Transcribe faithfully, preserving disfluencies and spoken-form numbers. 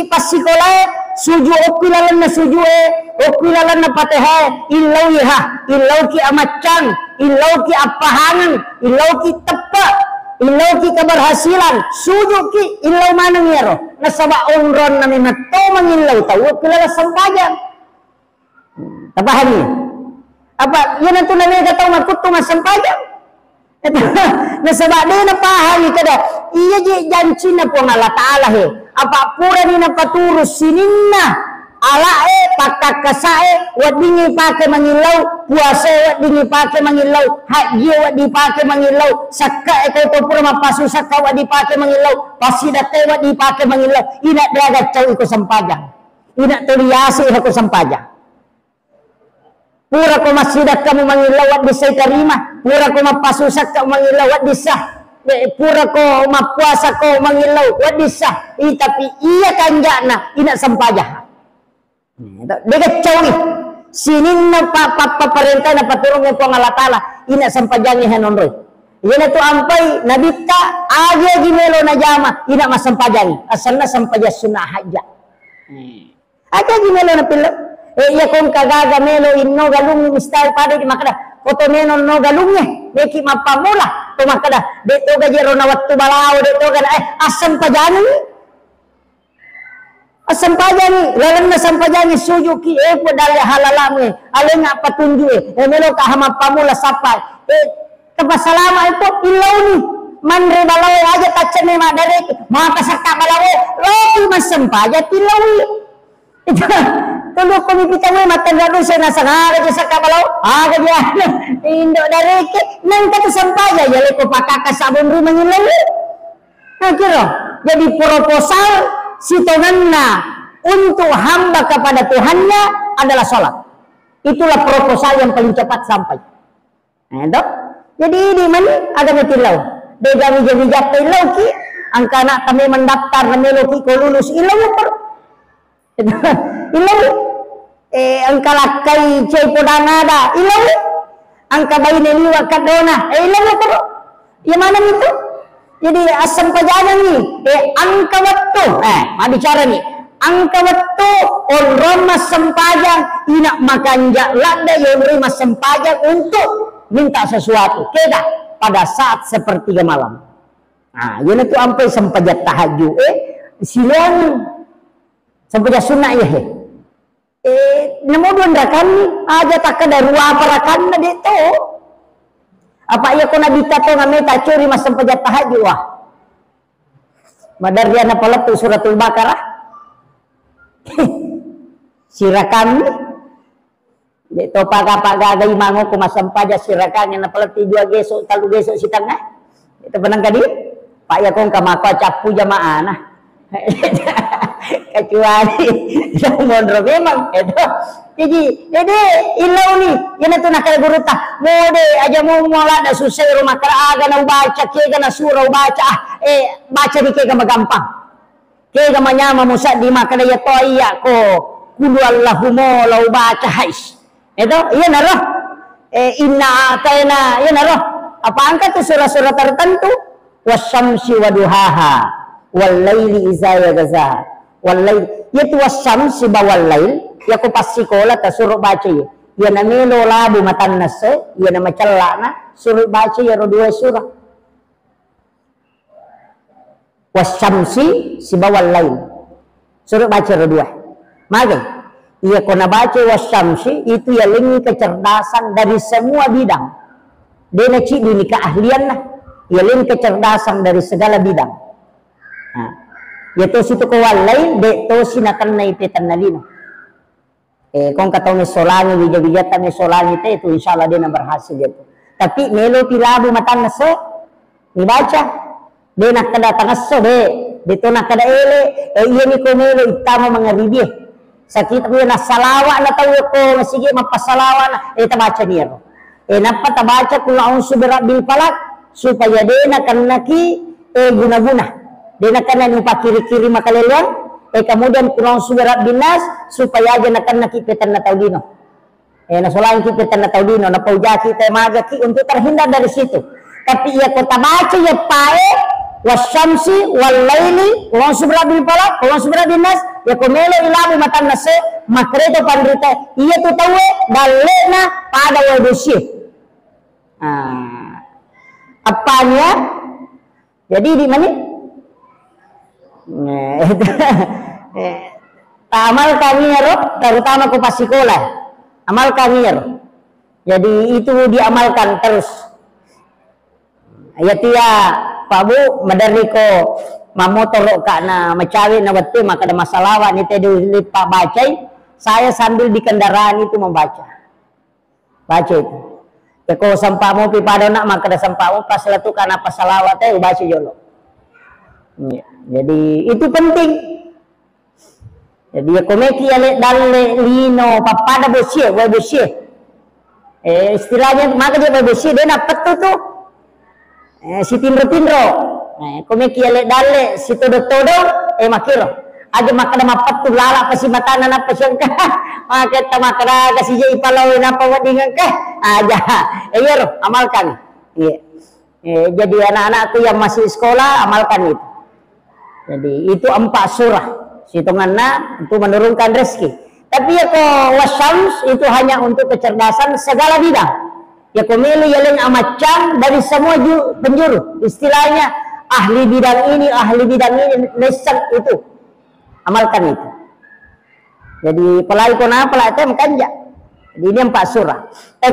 Passikolae, suju okki lalenna sujue, okki lalenna Patehae, illauiha, illauki amaccang, illauki appahangeng, illauki teppe, illauki keberhasilan, sujuki, illau maneng iyaro. Nasaba onronna memang to mangillau tau okki laleng sempajang. Tapahami? Apa iyanatu namega tau makkuttu massempajang? Nasaba de napahangi kada iya je jancinna Puang Allah Ta'ala he. Apa purani napaturu sininna alae, pakkakkasae, weddingngi pake mangillau, puasae weddingngi pake mangillau, hajjie wedding pake mangillau, sakkae tau to pura mappasu sakka wedding pake mangillau, passidakkae wedding pake mangillau, ina de gaccau iko sempajang. Ina tuli yase iko sempajang. Pura ko massidakka mu mangillau wedding sa itarima, pura ko mappasusakka mu mangillau wedding sa, eh, pura ko mappuasa ko mangillau wedding sa, i, tapi iya kanja'na ina sempajang. Dega cawi sininna pa-, pa-, pa-, parentana paturungnge Puang Allah Ta'ala, ina sempajangnge hanonroi. Iyanatu ampai nabitta, agi-agi melo najama, ina massempajangi, asenna sempajang sunnah hajja. Aja ji melo napillau. Eh, iya ko engka gaga melo inno galung mistai pada di makkeda, ko to melo no galungnge, meki mappammula, to makkeda, de to gaji rona wettu balao, de to gana, eh, assempajangi. Assempajangi, lalenna sempajangi sujuki, eh, po dalle halalamu, eh, alenga patunju, eh, eh, melo ka mappammula sappa, eh, tapassalama itu, illauni, manre balao aja taccenne madareki, maka sakka balao, loki massempajang tillaui. Itu, tulu ko mipita we mattanra dosa nasangala je sakka balao. Aga dia? Indo dareke, nengka tu sempajang, ya leko pakaka sabun rumah ngilau. Nah, kira. Jadi proposal sitonganna untuk hamba kepada Tuhannya adalah sholat. Itulah proposal yang paling cepat sampai. Eh, to? Jadi idi mani aga metillau. Dega wija-wija illau ki, angka anak tame mendaftar meloki ko lulus illau per. Illau. Eh, engka lakkai cai podang ada, illau. Engka baine liwa kadona, eh, illau terus. Iya maneng itu? Jadi assempajangengngi, eh, engka wettu, eh, mabbicara ni, engka wettu onrong massempajang, ina makanja ladde yonroi massempajang untuk minta sesuatu. Keda pada saat sepertiga malam. Nah, iyanatu ampai sempajang tahajud, eh, silaing sempajang sunnah iya, he. Eh, namo dua rakanni, aja takkeda ruapa rakanna de to. Apa iya ko nabitta to ngameta curi massempajang tahajud, wah. Maderri ana palettu suratul Baqarah. Sirakanni. De to paga-paga imang ko massempajang sirakangnge na palettu dua geso, tellu geso sitengnga. Itu penang kadi, Pak, ya kong kamako cappu jamaana. Kecuali yang monro memang, itu. Jadi, jadi, illau ni, ina tu nakal guru ta, mode, aja mau mulai ada susah rumah kera aga na ubaca, kega na surah ubaca, ah, eh, baca ni kega magampang. Kega manyama musaddi makkeda iya to iya ko kulu Allahu mo lao baca hais. Itu, iya naro. Eh, inna ataina, iya naro. Apa angka tu surah-surah tertentu? Wasyamsi waduhaha, wallaili iza yaghsha. Wallail, iya tu wasyamsi ba wallail, iya ko passikola tasuro baca iya. Iya na melo labu matanna se, iya na macellana, suro baca iya ro dua surah. Wasyamsi sibawa lail. Suruh baca ro dua. Magai. Iya ko nabaca wasyamsi itu yalengngi kecerdasan dari semua bidang. Dena cidi ni keahlianna. Yalengngi kecerdasan dari segala bidang. Nah, iya tosi tu ko wallail, de tosi nakennai petanna lino. Eh, kong katau messolangi, wija-wijatta messolangi te itu, insya Allah dena berhasil itu. Tapi melo pi labu matanna se, dibaca. De nakkeda tangesso, de. De to nakkeda ele. Eh, iya ni ko melo ittama mangaribie. Sakit ku na salawa na tau ko masigi mappasalawa na. Eh, tabaca ni ero. Eh, nappa tabaca kul a'udzu birabbil falaq, supaya de nakennaki, eh, guna-guna. De nakennani upakkiri-kiri makaleleang, eh, kemudian kul a'udzu birabbin nas, supaya aja nakennaki petanna tau lino. Eh, nasolangki petanna tau lino, napaujaki te magaki untuk terhindar dari situ. Tapi iya ko tabaca iya pae, Wasyamsi, wallaili, qul a'udzu birabbil falaq, qul a'udzu birabbin nas, yako melo ilabu matanna se, makkedato panrita, iya tu tauwe dalle'na pada wae bosie. Ah. Appania? Jadi di mani? Eh, amalkan iyaro, terutama ko passikola. Amalkan iyaro. Jadi itu diamalkan terus. Iyatia, Pak Bu, maderri ko mammotoro ka na macawe na wettu makkeda massalawa ni tedi lipa bacai, saya sambil di kendaraan itu membaca. Baca itu. Yako sempa mopi pada nak makkeda sempa mopi pas letu kana passalawat e ubaca jolo. Iya. Jadi itu penting. Jadi yako meki ale dalle lino pappada bosie, wae bosie. Eh, istilahnya maka dia wae bosie, dia napettu tu. Eh, sitinro-tinro. Eh, ko meki ale dalle sitodo-todo, eh, makiro. Aja makkeda mappettu lala pasi matana nappa siangka. Maketta makkeda kasi je ipalawe nappa wedding engka. Aja. Eh, iyaro, amalkan. Iya. Eh, jadi anak-anakku yang masih sekolah, amalkan itu. Jadi itu empat surah. Sitonganna untuk menurunkan rezeki. Tapi yako wasyams itu hanya untuk kecerdasan segala bidang. Yako melo yaleng amaccang dari semua ju-, penjuru. Istilahnya ahli bidang ini, ahli bidang ini, lesson itu. Amalkan itu. Jadi pelai kona pelai tem kanja. Jadi ini empat surah. Eh,